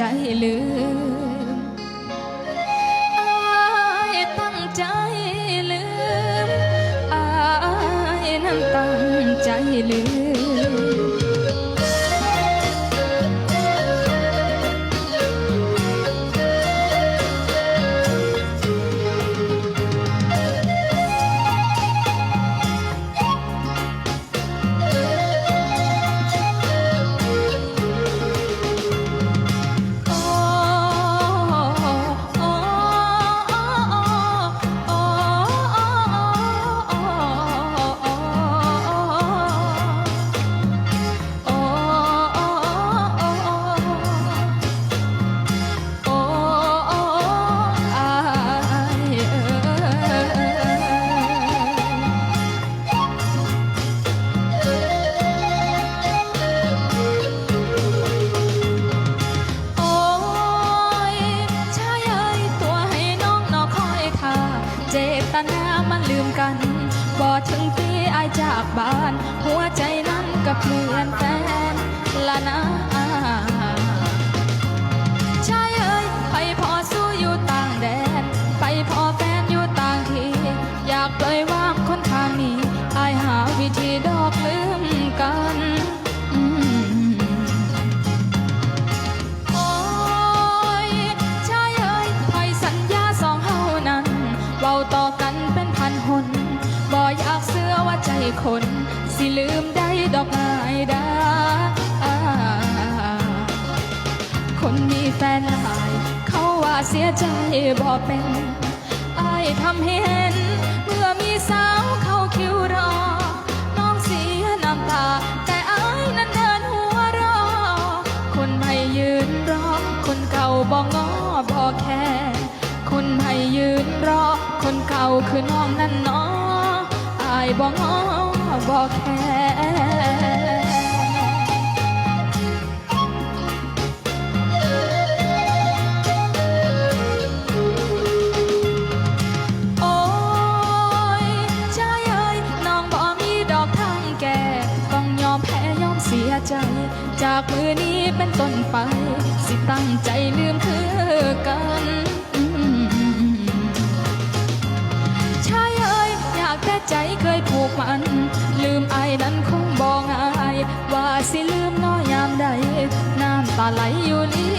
ໃຈລືມ ອ້າຍຕັ້ງໃຈລືມ ອ້າຍນັ້ນຕັ້ງໃຈລືມ. ໂອ້ຍ ຊາຍເອີຍ ຕົວໃຫ້ນ້ອງນອຄອຍຖ້າ ເຈດຕະນາມັນລືມກັນ ບໍ່ເຖິງປີອ້າຍຈາກບ້ານ ຫົວໃຈນັ້ນກໍເໝືອນແຟນລະນາ. ຊາຍເອີຍ ໄປພໍ້ສູ່ຢູ່ຕ່າງແດນ ໄປພໍ້ແຟນຢູ່ຕ່າງທີ່ ຢາກປ່ອຍວາງຄົນຂ້າງນີ້ ອ້າຍຫາວິທີດອກລືມກັນ. ໂອ້ຍ ຊາຍເອີຍ ໃຜສັນຍາສອງເຮົານັ້ນ ເວົ້າຕໍ່ກັນເປັນພັນຫົນ ບໍ່ຢາກເຊື່ອວ່າໃຈຄົນ ຊິລືມໄດ້ດອກງ່າຍດາຍ. ຄົນມີແຟນຫຼາຍ ເຂົາວ່າເສຍໃຈບໍ່ເປັນ ອ້າຍທຳໃຫ້ເຫັນ ເມື່ອມີສາວເຂົ້າຄິວລໍ ນ້ອງເສຍນ້ຳຕາ ແຕ່ອ້າຍນັ້ນເດີນຫົວເຣາະ. ຄົນໃໝ່ຢືນລໍ ຄົນເກົ່າບໍ່ງໍບໍ່ແຄ. ຄົນໃໝ່ຢືນລໍ ຄົນເກົ່າຄືນ້ອງນັ້ນໜໍ ອ້າຍບໍ່ງໍບໍ່ແຄ. ໂອ້ຍ ຊາຍເອີຍ ນ້ອງບໍ່ມີດອກທາງແກ້ ຕ້ອງຍອມແພ້ຍອມເສຍໃຈ ຈາກມື້ນີ້ເປັນຕົ້ນໄປ ຊິຕັ້ງໃຈລືມຄືກັນ. ຊາຍເອີຍ ຍາກແຕ່ໃຈເຄີຍຜູກມັນ ລືມອ້າຍນັ້ນຄົງບໍ່ງ່າຍ ວ່າຊິລືມໜໍຍາມໃດ ນ້ຳຕາໄຫຼຢູ່ລີ